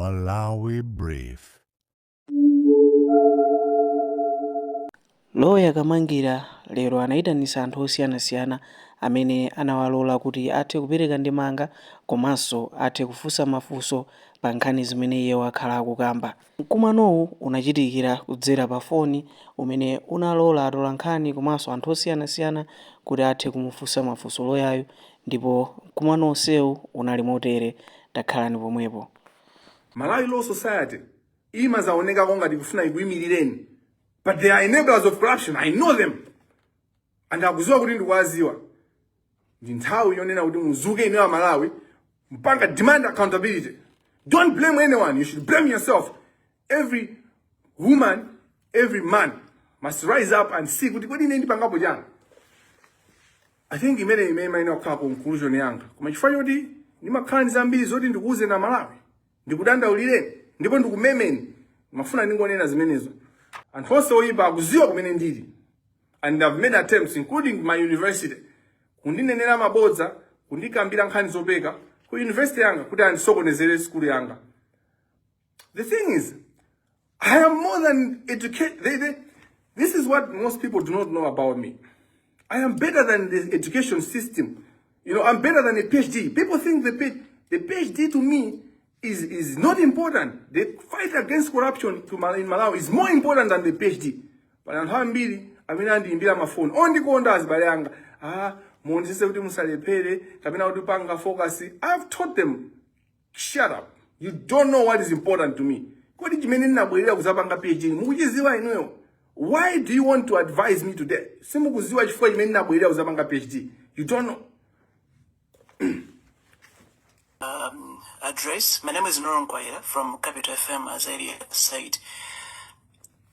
Malawi Brief. Loya Kamangira lero anayitanitsa anthu osiyanasiyana amene anawalola kuti athe kupereka ndemanga komanso athe kufunsa mafunso pa nkhani zimene iye wakhala akukamba. Mkumanowu unachitikira kudzera pa foni umene unalola atolankhani komanso anthu osiyanasiyana kuti athe kumufunsa mafunso loyayo, ndipo mkumano onsewu unali motere. Takhalani pomwepo. Malawi Law Society imazaonekako ngati kufuna ikuyimirireni, but they are enablers of corruption. I know them and akuziwa kuti ndikuwaziwa. Ndi nthawi yonena kuti muzuke inu a Malawi, mpanga demand accountability. Don't blame anyone, you should blame yourself. Every woman, every man must rise up and see kuti kodi ine ndipangapo chani. I think imene imayenera kukhala conclusion yanga, koma chifukwa choti ndimakhala ndi zambiri zoti ndikuuze na Malawi, ndikudandaulireni ndipo ndikumemeni, mafuna ndingonena zimenezo. Anthu onse oyipa akuziwa kumene ndili and I've made attempts, including my university, kundinenera mabodza, kundikambira nkhani zopeka ku university yanga kuti andisokonezere skulu yanga. The thing is, I am more than educated. This is what most people do not know about me. I am better than the education system. I'm better than a PhD. People think the PhD to me is not important. The fight against corruption in Malawi is more important than the PhD. But anthu ambiri amene andiyimbira mafoni ondikonda, azibale anga, "Ah, muonetsetse kuti musalephere kapena kuti panga focus." I've taught them, "Shut up. You don't know what is important to me. Kodi chimene ndinabwerera kuzapanga PhD mukuchiziwa inuyo? Why do you want to advise me today? Simukuziwa chifukwa chimene ndinabwerera kuzapanga PhD. You don't know." Address. My name is Noron Kwaira from Capital FM, as earlier said.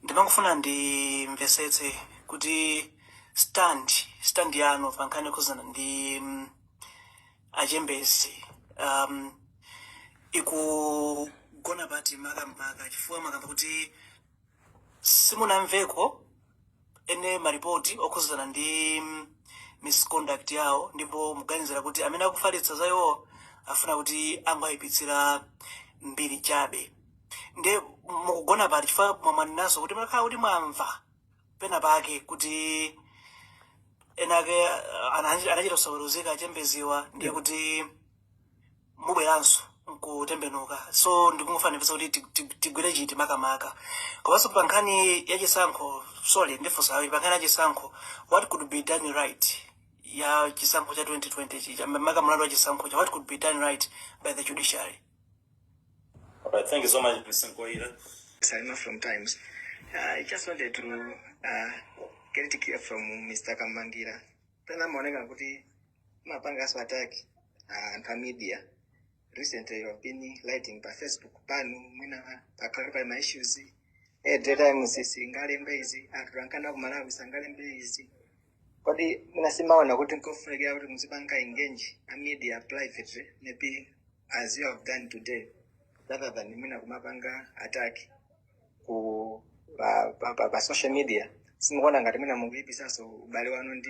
Ndimangofuna ndimvesetse kuti stand yanu pa nkhani yokhuzana ndi achembezi ikugona pati makamaka, chifukwa makamba kuti simunamveko ene maripoti okhuzana ndi misconduct yawo, ndipo muganizira kuti amene akufalitsa za iwo afuna kuti angoyipitsira mbiri chabe. Ndiye mukugona pati, chifukwa mwamwaninaso kuti makhala kuti mwamva pena pake kuti enake anachita kusaweruzika achembeziwa, ndiye kuti mubweranso nkutembenuka. So ndikungofuna ndimvetse kuti tigwire chiti makamaka. Komanso pa nkhani yachisankho, sorry, ndifunsa awiri. Pa nkhani yachisankho, what could be done right ya chisankho cha 2020 chija, maka mlandu wa chisankho cha, what could be done right by the judiciary? All right, thank you so much, Mr. Nkwaira. Salima from Times. I just wanted to get it clear from Mr. Kamangira. Pena maoneka kuti mapangaso attack anthu a media. Recently you have been writing pa Facebook panu, mwina pakhala pali ma issues. The Times singalembe izi, anthu ankana ku Malawi sangalembe izi. Kodi mwina simaona kuti nkofunikira kuti muzipanga engage a media privately, maybe as you have done today, rather than mwina kumapanga attack ku pa social media? Simukuona ngati mwina mukuyipisanso ubale wanu ndi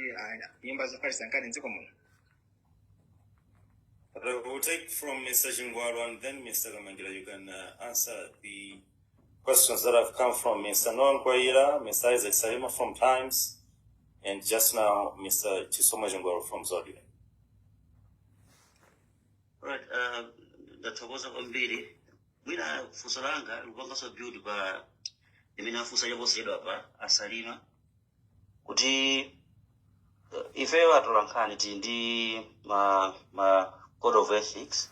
nyumba zofalitsa nkhani mdziko muno? We'll take from Mr. Chingwalu and then Mr. Kamangira. You can answer the questions that have come from Mr. Noan Kwaira, Mr. Isaac Salima from Times, and just now Mr. Chisomo Chingwalu from Zodiak. Right, ndathokoza kwambiri. Mwina funso langa likupanganso build pa imene afunsa chaposachedwa pa asalima, kuti ifeyo atolankhani tili ndi ma code of ethics,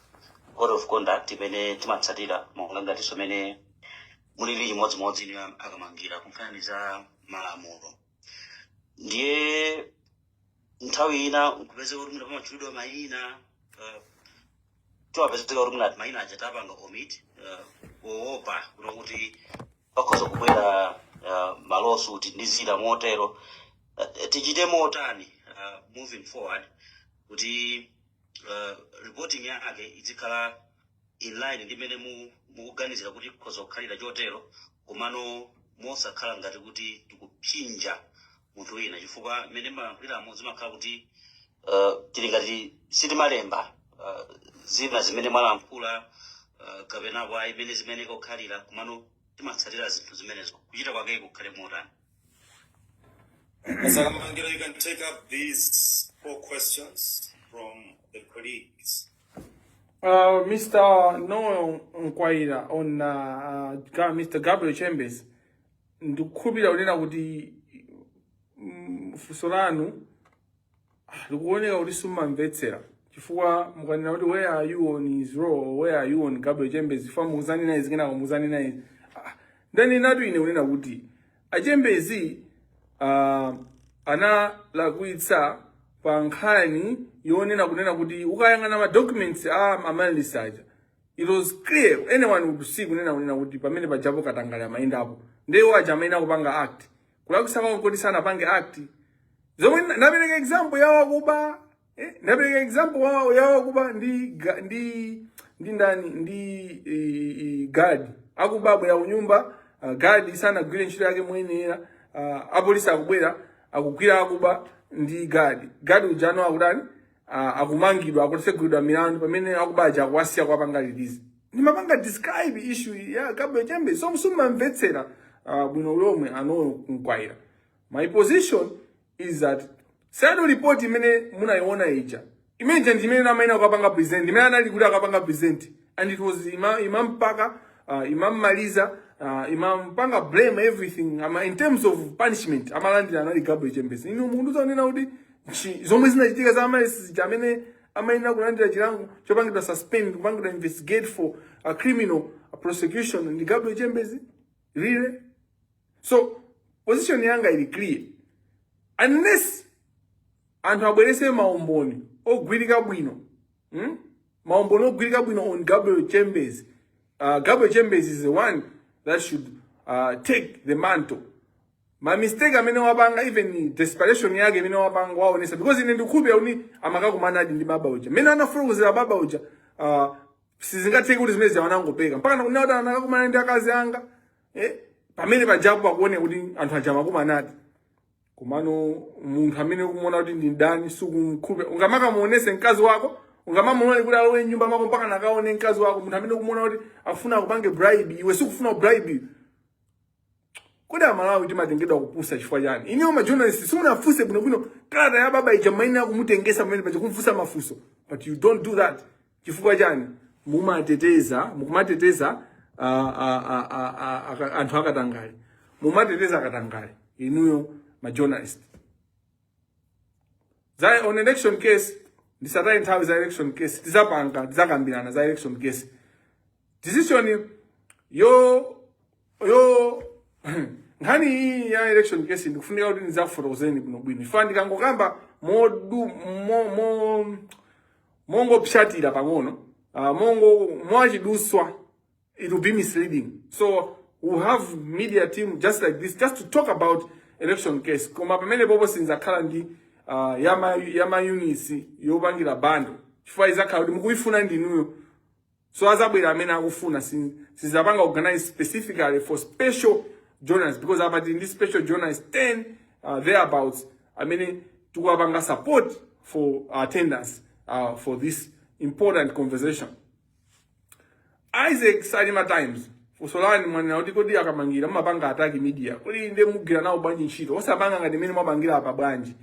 code of conduct imene timatsatira, monga ngatinso imene mulili chimodzimodzi inu akamangira ku nkhani za malamulo. Ndiye nthawi ina nkupezeka kuti mwina pamatchulidwa mayina, timapezeka kuti mwina mayina aja tapanga omit poopa kuti pakhoza kubwera ma lawsuit ndi zina motero. Tichite motani moving forward kuti reporting yake izikhala in line ndi mmene mukuganizira kuti ikhoza kukhalira chotero, komano mosakhala ngati kuti tikupsinja munthu wina, chifukwa mmene malankhuliramo zimakhala kuti tili ngati sitimalemba zina zimene mwalankhula? Kapena kwa imene zimene kukhalira, kumano timatsatira zinthu zimenezo, kuchita kwake kukhale motani? Mr. Kamangira, you can take up these four questions from the colleagues. Mr. Noel Nkwaira on Mr. Gabriel Chambers, ndikukhulupirira kunena kuti funso lanu likuoneka kuti simumamvetsera, chifukwa mukanena kuti where are you on his role or where are you on Gabriel Chambers, chifukwa muzanena izi, kenako muzanena izi. Ndanenatu ine kunena kuti a Chambers analakwitsa pa nkhani yonena kunena kuti ukayang'ana ma documents a Amaryllis aja, it was clear, anyone would see kunena kuti pamene pajapo katangale amayendapo. Ndiwo aja amene akupanga act, kulakwitsa kwawo kuti sanapange act zomwe ndapereka example ya wakuba, ndapereka example ya wakuba ndi ndani, ndi guard. Akuba abwera kunyumba, guard sanagwire ntchito yake moyenera, apolisi akubwera, akugwira akuba ndi guard. Guard ujano akutani? Akumangidwa, akutsegulidwa milandu, pamene akuba aja akuwasiya kuwapanga release. Ndimapanga describe issue ya Gabriel Chambers, so simumamvetsera bwino lomwe. Anoyo Nkwaira, my position is that CIADO report imene munayiona ija, imene ija ndi imene amaina kukapanga present, imene anali kuti akapanga present, and it was imampaka imammaliza, imampanga blame everything in terms of punishment amalandira anali Gabriel Chambers. Inu mukundiuza kunena kuti zomwe zinachitika za Amaryllis zija, amene amayenera kulandira chilango chopangidwa suspend, kupangidwa investigate for a criminal prosecution ndi Gabriel Chambers? Really? So position yanga ili clear: unless anthu abwerese maumboni ogwirika bwino, Maumboni ogwirika bwino on Gabriel Chambers, Gabriel Chambers is the one that should take the mantle. Ma mistake amene wapanga, even desperation yake imene wapanga, waonesa, because ine ndikukhulupirira kuti amakakumanadi ndi baba uja mmene anafotokozera baba uja. Sizingatheke kuti zimene ziwanangopeka mpaka nakunena kuti anakakumana ndi akazi anga, eh? Pamene pajapo pakuoneka kuti anthu aja amakumanadi. Komano munthu amene ukumuona kuti ndi ndani, sukumkhulupirira, ungamakamuonese mkazi wako, ungamamuone kuti alowe mnyumba mwako mpaka nakaone mkazi wako, munthu amene ukumuona kuti afuna kupange bribe, iwe sikufuna bribe? Kodi Amalawi timatengedwa kupusa chifukwa chani? Iniwo ma journalist simunafunse bwinobwino kalata ya baba ija, maina akumutengesa pamene paja kumfunsa mafunso, but you don't do that. Chifukwa chani? Mumateteza, mukumateteza anthu akatangale, mumateteza akatangale inuyo ma journalist. Za on election case, ndisataye nthawi. Za election case tizapanga, tizakambirana za election case decision yo nkhani iyi ya election case. Ndikufunika kuti ndidzakufotokozeni bwinobwino. Ifa ndikangokamba modu mo, mo, mongopsatira pang'ono, mongo mwachiduswa, it will be misleading. So we'll have media team just like this, just to talk about election case. Koma pamene popo sinzakhala ndi yama units yopangira bundle, chifukwa izakhala kuti mukuifuna ndinuyo. So azabwera amene akufuna. Sizapanga organize specifically for special journalists, because apa tili ndi special journalists 10 thereabouts amene tikuwapanga support for attendance for this important conversation. Isaac Salima, Times, funso lanu mwanena kuti kodi akamangira mumapanga attack media, kodi nde mugwira nawo bwanji ntchito? Osapanga ngati imene mwapangira apa bwanji?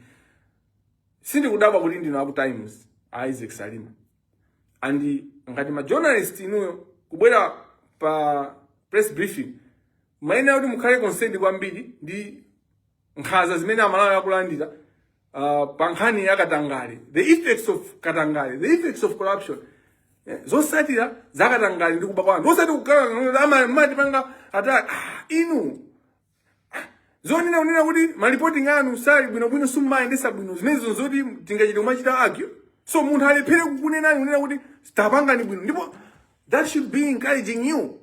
Sindikudabwa kuti ndinu aku Times, Isaac Salima, and ngati ma journalist inuyo kubwera pa press briefing, mayenera kuti mukhale concerned kwambiri ndi nkhanza zimene Amalawi akulandira pa nkhani ya katangale, the effects of katangale, the effects of corruption, zotsatira za katangale ndi kuba kwa anthu, osati kukhala amatipanga attack. Inu zonena kunena kuti ma reporting anu sali bwinobwino, simumayendesa bwino, zimenezo zoti tingachite kumachita argue. So munthu alephere kukunenani kunena kuti tapangani bwino, ndipo that should be encouraging you.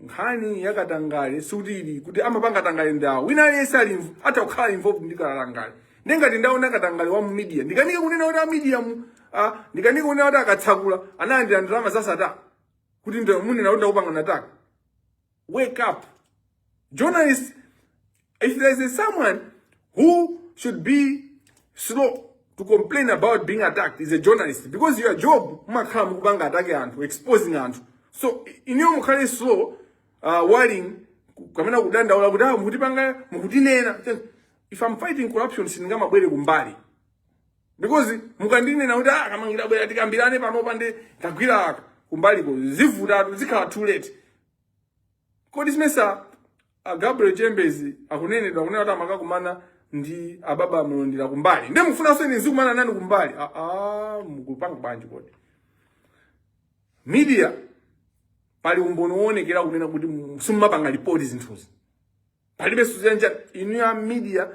Nkhani yakatangale sikuti ili kuti amapanga katangale ndawo, wina aliyense ali atha kukhala involved ndi katangale. Ndengati ndaona katangale wa mu media, ndikanike kunena kuti a media mu ndikanike kunena kuti akatsakula analandira ndalama za Sattar, kuti munena kuti ndakupanga attack? Wake up, journalists. If there is someone who should be slow to complain about being attacked, is a journalist, because your job mumakhala mukupanga attack anthu, exposing anthu. So inuyo mukhale slow worrying kapena kudandaula kuti ah, mukutipanga, mukutinena. If I'm fighting corruption, sindingamabwere kumbali because mukandinena kuti ah, Kamangira bwera tikambirane panopa ndi tagwira aka kumbaliko, zivutatu, zikhala too late. Kodi simesa a Gabriel Chembezi akunenedwa kunena kuti amakakumana ndi ababa Malondera kumbali, nde mukufunanso ine nzikumana nani kumbali? Ah, ah, mukupanga bwanji kodi media? Pali umboni woonekera kunena kuti simumapanga ripoti zinthuzi, palibe suzanja inu ya media.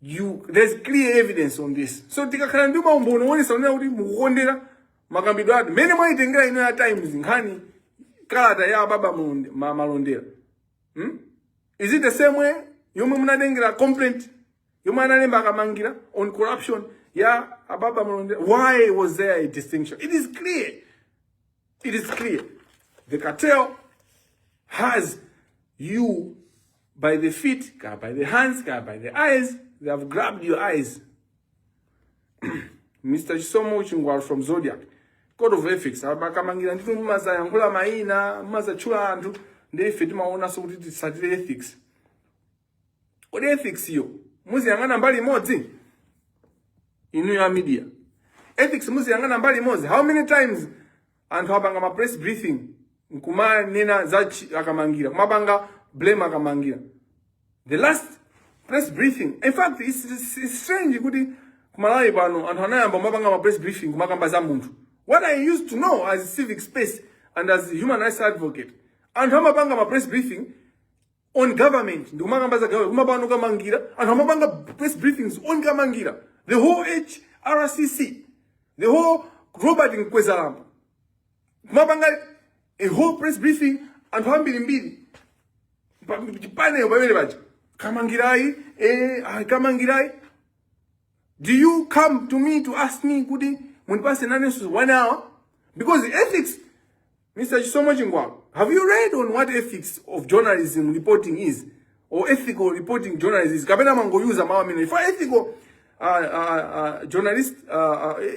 You, there's clear evidence on this. So tikakhala ndi maumboni woonesa kunena kuti mukukondera makambidwe anu mmene mwayitengera inu ya Times nkhani kalata ya ababa Malondera, Is it the same way yomwe munatengera complaint yomwe analemba Akamangira on corruption ya ababa Malondera? Why was there a distinction? It is clear, it is clear the cartel has you by the feet, ka by the hands, ka by the eyes. They have grabbed your eyes. Mr. Chisomo Chingwalo from Zodiak, Code of Ethics. Akamangira ndithu mumazayankhula mayina, mumazatchula anthu, ndi ife timaonanso kuti tisatire ethics. Kodi ethics yo muziyang'ana mbali imodzi? Inu ya media, ethics muziyang'ana mbali imodzi? How many times anthu apanga ma press briefing nkumanena za Akamangira, kumapanga blame Akamangira? The last press briefing, in fact, it's strange kuti kumalawi pano anthu anayamba kumapanga ma press briefing kumakamba za munthu. What I used to know as civic space and as human rights advocate, anthu amapanga ma press briefing on government ndikumakamba za government. Kumapano Kamangira, anthu amapanga press briefings on Kamangira, the whole HRCC, the whole Robert Mkwezalamba, kumapanga a whole press briefing anthu ambirimbiri chipaneyo pamene paja, Kamangirai, ah, Kamangirai. Do you come to me to ask me kuti mundipase nanenso one hour? Because the ethics, Mr. Chisomo Chingwalo, have you read on what ethics of journalism reporting is or ethical reporting journalism is? Kapena mangoyuza mawu amene for ethical journalist,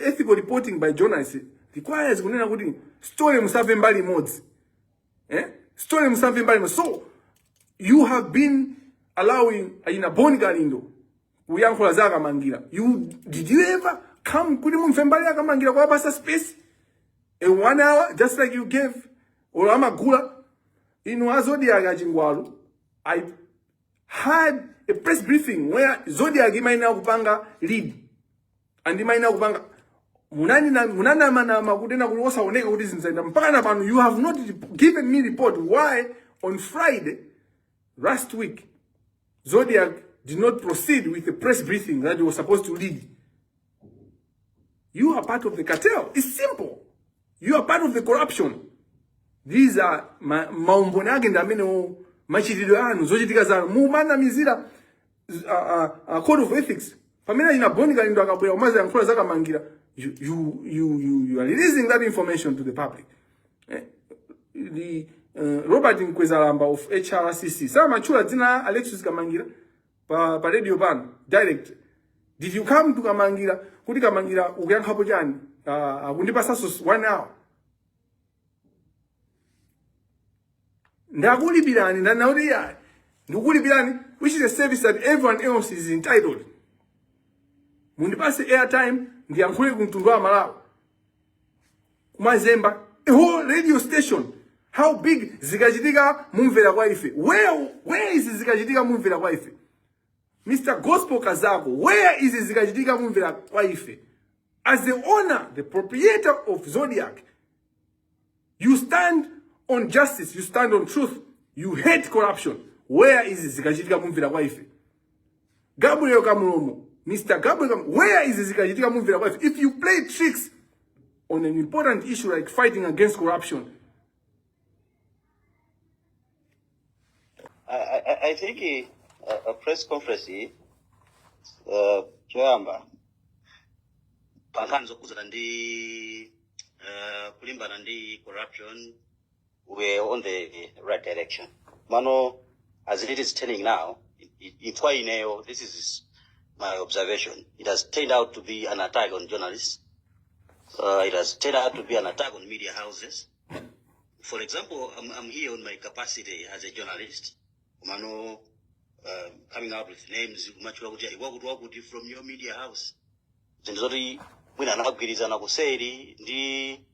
ethical reporting by journalists requires kunena kuti story musamve mbali imodzi, eh? Story musamve mbali imodzi. So you have been allowing ayina Boni Kalindo kuyankhula za Akamangira. You, did you ever come kuti mumve mbali ya Akamangira, kuwapasa space a one hour just like you gave or amagula inu a Zodiak? Achingwalu, I had a press briefing where Zodiak imayenera kupanga lead and imayenera kupanga munanamanama kunena kuti osaoneka kuti zinzaenda. Mpaka na pano you have not given me report why on Friday last week Zodiak did not proceed with the press briefing that you were supposed to lead. You are part of the cartel. It's simple. You are part of the corruption. These are maumboni ake ndi amenewo, machitidwe anu, zochitika zanu. Mumanamizira code of ethics pamene achina Boni Kalindo akabwera kumaziyankhula zakamangira. You are releasing that information to the public, eh? The Robert Mkwezalamba of HRCC samatchula dzina la Alexius Kamangira pa radio pano direct. Did you come to Kamangira kuti Kamangira ukuyankhapo chani, akundipasanso one hour? Ndakulipirani, ndanakuti ya ndikukulipirani, which is a service that everyone else is entitled. Mundipase airtime ndiyankhule ku mtundu wa Malawi. Kumazemba a whole radio station, how big? Zikachitika mumvera kwa ife. Where is zikachitika mumvera kwa ife? Mr. Gospel Kazako, where is zikachitika mumvera kwa ife? As the owner, the proprietor of Zodiak, you stand on justice, you stand on truth, you hate corruption. Where is zikachitika mumvera kwa ife? Gabriel Kamulomo, Mr. Gabriel Kamulomo, where is zikachitika mumvera kwa ife? If you play tricks on an important issue like fighting against corruption. I think a press conference choyamba pa nkhani zokhudzana ndi kulimbana ndi corruption, we're on the right direction. Mano, as it is turning now, kwa ineyo, this is my observation, it has turned out to be an attack on journalists. It has turned out to be an attack on media houses. For example, I'm here on my capacity as a journalist, komano coming out with names, kumachula kuti wakuti wakuti from your media house, zinthu zoti mwina anakagwirizana kuseri ndi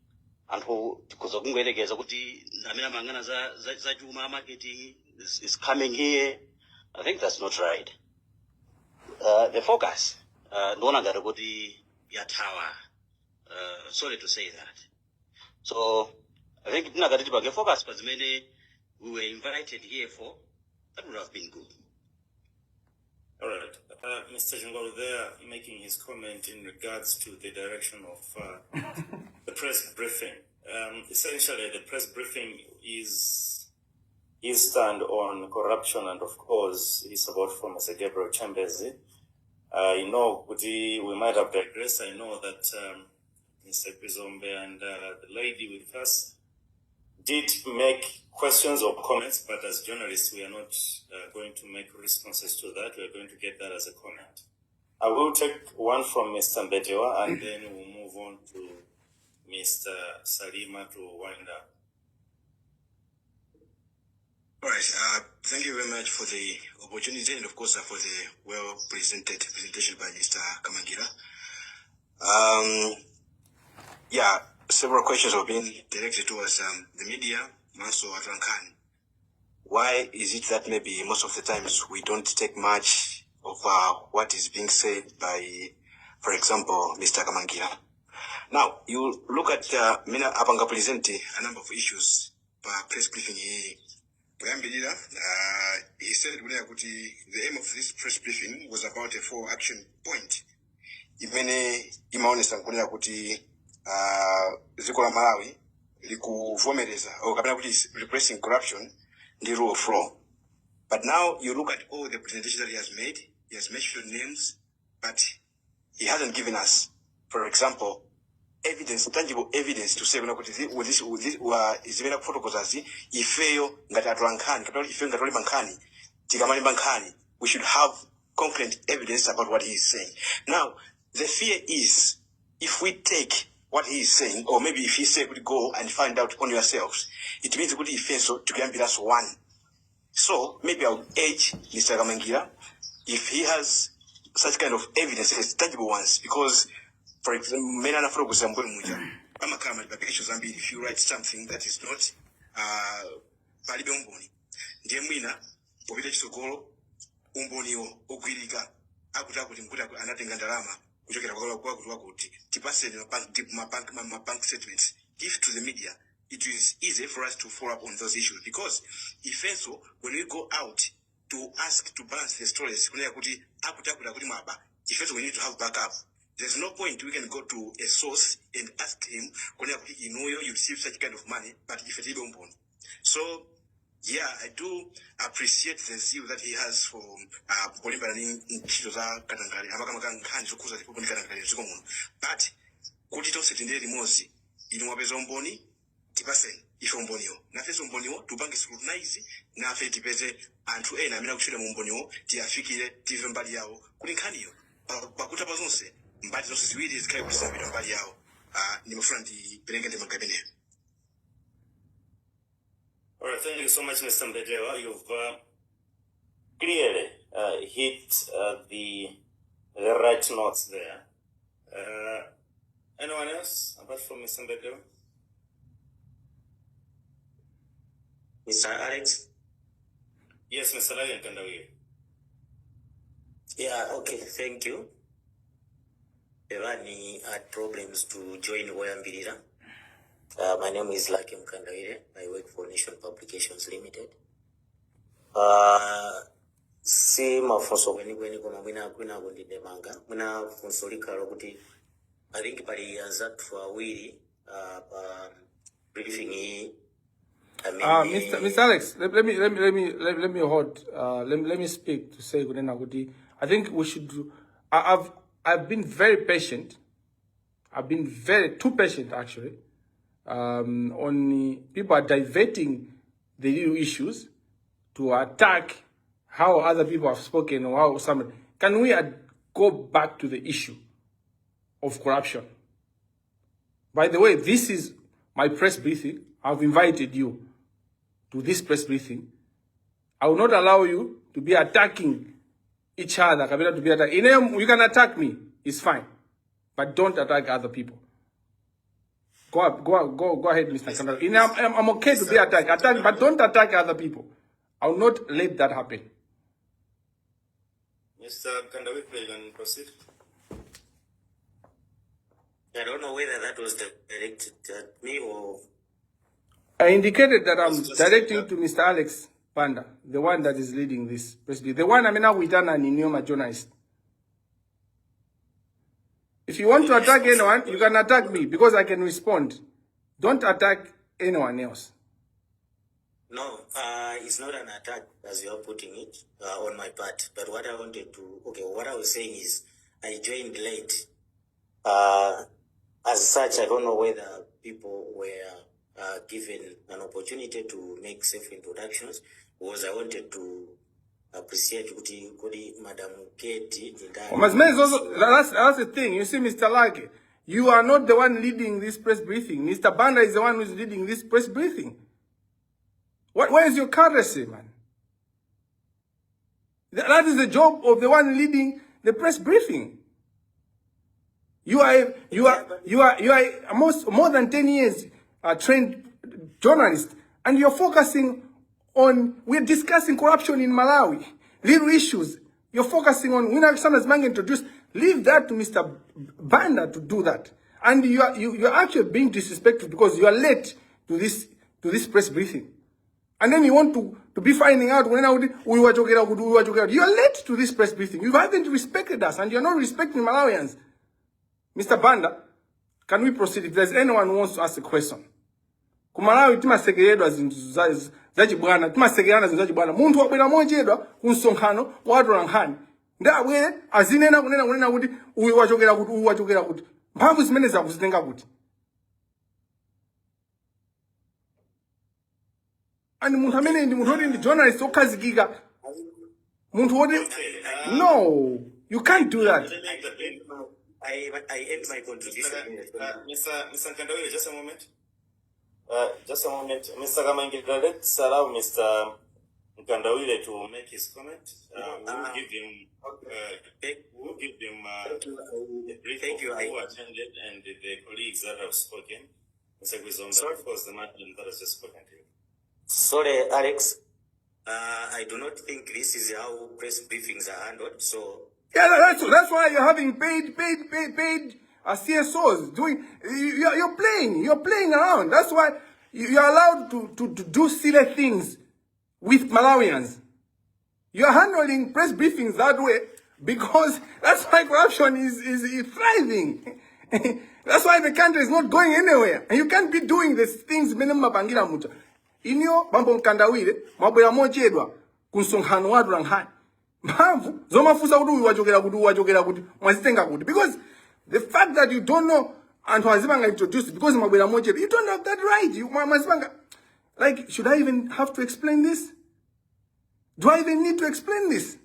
anthu, tikhoza kungoyerekeza kuti amene amayang'ana za chuma, marketing is coming here. I think that's not right. The focus, ndiona ngati kuti yathawa. Sorry to say that. So I think tinakati tipange focus pa zimene we were invited here for, that would have been good. All right. Mr. Chingwalu there making his comment in regards to the direction of the press briefing. Essentially, the press briefing is his stand on corruption and, of course, his support for Mr. Gabriel Chambers. I know kuti we might have digressed. I know that Mr. Krizombe and the lady with us did make questions or comments, but as journalists, we are not going to make responses to that. We are going to get that as a comment. I will take one from Mr. Mbetewa and then we'll move on to Mr. Salima to wind up. All right. Thank you very much for the opportunity and, of course, for the well presented presentation by Mr. Kamangira. Yeah, several questions have been directed towards the media, Manso Atrankan. Why is it that maybe most of the times we don't take much of what is being said by, for example, Mr. Kamangira? Now, you look at mina apanga present a number of issues pa press briefing iyi. Poyambirira, he said kunena kuti the aim of this press briefing was about a four action point imene imaonesa nkunena kuti dziko la Malawi likuvomereza or kapena kuti is replacing corruption ndi rule of law. But now you look at all the presentations that he has made, he has mentioned names, but he hasn't given us, for example, evidence, tangible evidence to say kuna kuti with this zimene akufotokozazi, ifeyo ngati atola nkhani kapena kuti ifeyo ngati olemba nkhani, tikamalemba nkhani, we should have concrete evidence about what he is saying. Now, the fear is if we take what he is saying, or maybe if he say kuti go and find out on yourselves, it means kuti ifenso tikuyambiranso one. So maybe I would urge Mr. Kamangira, if he has such kind of evidence, tangible ones, because, for example, mene anafotokoza mbuyo muja, pamakhala ma repercussions ambiri if you write something that is not palibe umboni. Ndiye mwina popita chitsogolo umboniwo ogwirika akuti nkuti anatenga ndalama kuchokera kwa kwakuti wakuti, tipaseni ma bank statements, give to the media. It is easy for us to follow up on those issues, because ifenso when we go out to ask to balance the stories kunena kuti akuti mwaba, ifenso we need to have backup. There's no point we can go to a source and ask him kunena kuti inuyo you receive such kind of money, but ife tilibe umboni. So yeah, I do appreciate the zeal that he has for kulimbana ndi ntchito za katangale, amakamaka nkhani zokhuza ziphuphu ndi katangale mdziko muno. But kuti tonse tiyendere limodzi, inu mwapeza umboni, tipaseni ife umboniwo, nafenso umboniwo tiupange scrutinize, nafe tipeze anthu ena amene akutchedwa mu umboniwo, tiyafikire, timve mbali yawo, kuti nkhaniyo pakutha pa zonse mbali zonse ziwiri zikhale kuti zinapita mbali yawo. Ndimafuna ndipereke ndemanga imeneyo. All right, thank you so much, Mr. Mbetewa. You've clearly hit the right notes there. Anyone else apart from Mr. Mbetewa? Mr. Alex? Yes, Mr. Lion Kandawire. Yeah, okay, thank you. Rani had problems to join Woyambirira. My name is Lucky Mkandawire. I work for Nation Publications Limited. Si mafunso kwenikweni, koma mwina kwinako ndi ndemanga. Mwina funso likhala kuti I think pali anzathu awiri pa briefing iyi Mr. amene Mr. Alex, let me hold. Let me speak to say kunena kuti I think we should. I've been very patient. I've been very too patient, actually. On people are diverting the real issues to attack how other people have spoken or how somebody. Can we go back to the issue of corruption? By the way, this is my press briefing. I've invited you to this press briefing. I will not allow you to be attacking each other. Kapena to be attack. You can attack me, it's fine. But don't attack other people. Go up, go up, go, go ahead, Mr. Kandawire. I'm okay to be attacked, attack, but don't attack other people. I will not let that happen. Mr. Mkandawire, you can proceed. I don't know whether that was directed at me or I indicated that I'm Just directing to Mr. Alex Panda, the one that is leading this press briefing. The one amene akuitana inuyo ma journalist. If you want to attack anyone, you can attack me because I can respond. Don't attack anyone else. No, it's not an attack as you are putting it on my part. But what I wanted to, okay, what I was saying is I joined late. As such, I don't know whether people were given an opportunity to make self introductions, because I wanted to appreciate kuti kodi Madam Kate ndani. Koma zimene zozo, that's the thing. You see, Mr. Lake, you are not the one leading this press briefing. Mr. Banda is the one who's leading this press briefing. Where is your courtesy, man? That is the job of the one leading the press briefing. You are most, more than 10 years trained journalist, and you're focusing on, we're discussing corruption in Malawi, little issues. You're focusing on, when Sanders Mang introduced, leave that to Mr. Banda to do that. And you're actually being disrespectful because you are late to this press briefing. And then you want to be finding out when we were talking about, we were talking about. You are late to this press briefing. You haven't respected us and you're not respecting Malawians. Mr. Banda, can we proceed? If there's anyone who wants to ask a question. Ku Malawi timasekeredwa zinthu zachibwana, timasekerana zinthu zachibwana. Munthu wabwera mochedwa ku msonkhano watola nkhani, ndi abwere azinena kunena kuti uyu wachokera kuti, uyu wachokera kuti. Mphamvu zimene zakuzitenga kuti? And munthu amene ndi munthu woti ndi journalist okhazikika, munthu woti, no, you can't do that. Let me intervene. I end my contribution here. Mr. Mkandawire, just a moment. Just a moment. Mr. Kamangira, let's allow Mr. Mkandawire to make his comment. We'll give him, we'll give him Thank you. a brief Thank of you. who attended and the colleagues that have spoken. Mr. Gwizonga, Sorry. of course, the man that has just spoken to you. Sorry, Alex. I do not think this is how press briefings are handled. So Yeah, that's why you're having paid CSOs doing. You're playing around. That's why you're allowed to do silly things with Malawians. You're handling press briefings that way because that's why corruption is thriving. That's why the country is not going anywhere. And you can't be doing these things mene mumapangira muja. Inuyo bambo Mkandawire mwabwera mochedwa ku msonkhano wa atolankhani. Mphamvu zomafunsa kuti uyu wachokera kuti, uyu wachokera kuti, mwazitenga kuti? Because the fact that you don't know anthu azipanga introduce because mwabwera mochedwa, you don't have that right. You mwazipanga, like, should I even have to explain this? Do I even need to explain this?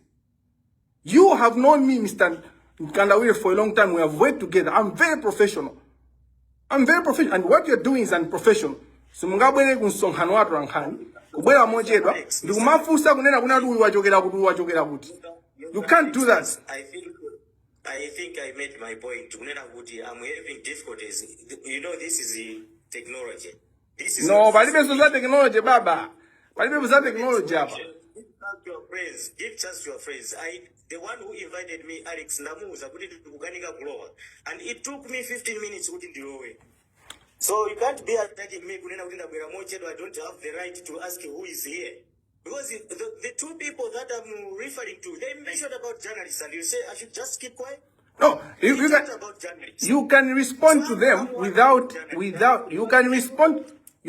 You have known me, Mr. Mkandawire, for a long time. We have worked together. I'm very professional. I'm very professional. And what you're doing is unprofessional. Simungabwere ku msonkhano wa atolankhani kubwera mochedwa ndikumafunsa kunena kuna kuti uyu wachokera kuti, uyu wachokera kuti. You can't do that. I think I made my point. Kunena kuti I'm having difficulties. You know, this is the technology. This is No, not palibenso za technology, baba. Palibepo za technology apa. Give chance to your friends. Give chance to your friends. The one who invited me, Alex, ndamuuza kuti ndikukanika kulowa. And it took me 15 minutes kuti ndilowe. So you can't be attacking me kunena kuti ndabwera mochedwa. I don't have the right to ask who is here. Because the two people that I'm referring to, they mentioned about journalists and you say I should just keep quiet? No, They you can talked about journalists. You can respond to So I'm, them I'm one of without journalists. without you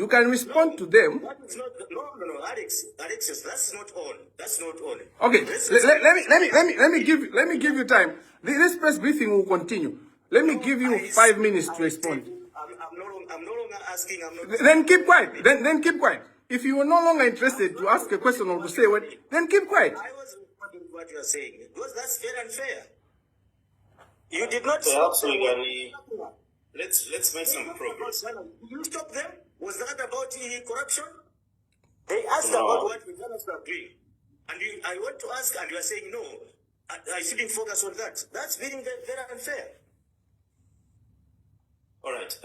can respond to them. That is not, no, Alex, Alexius, that's not on. That's not on. Okay, Let's let, let, let me let me let me let me give you time. This press briefing will continue. Let me No, give you I, 5 minutes I to respond. I'm no longer asking, I'm not Then keep quiet. Then keep quiet. If you are no longer interested to ask a question or to say what, then keep quiet. I was responding to what you are saying because that's fair and fair. You did not stop Perhaps them. we can let's make some progress. Did you stop them? Was that about corruption? They asked about No. what the journalists are doing. And you, I want to ask, and you are saying, no, I shouldn't focus on that. That's being very, very unfair. All right.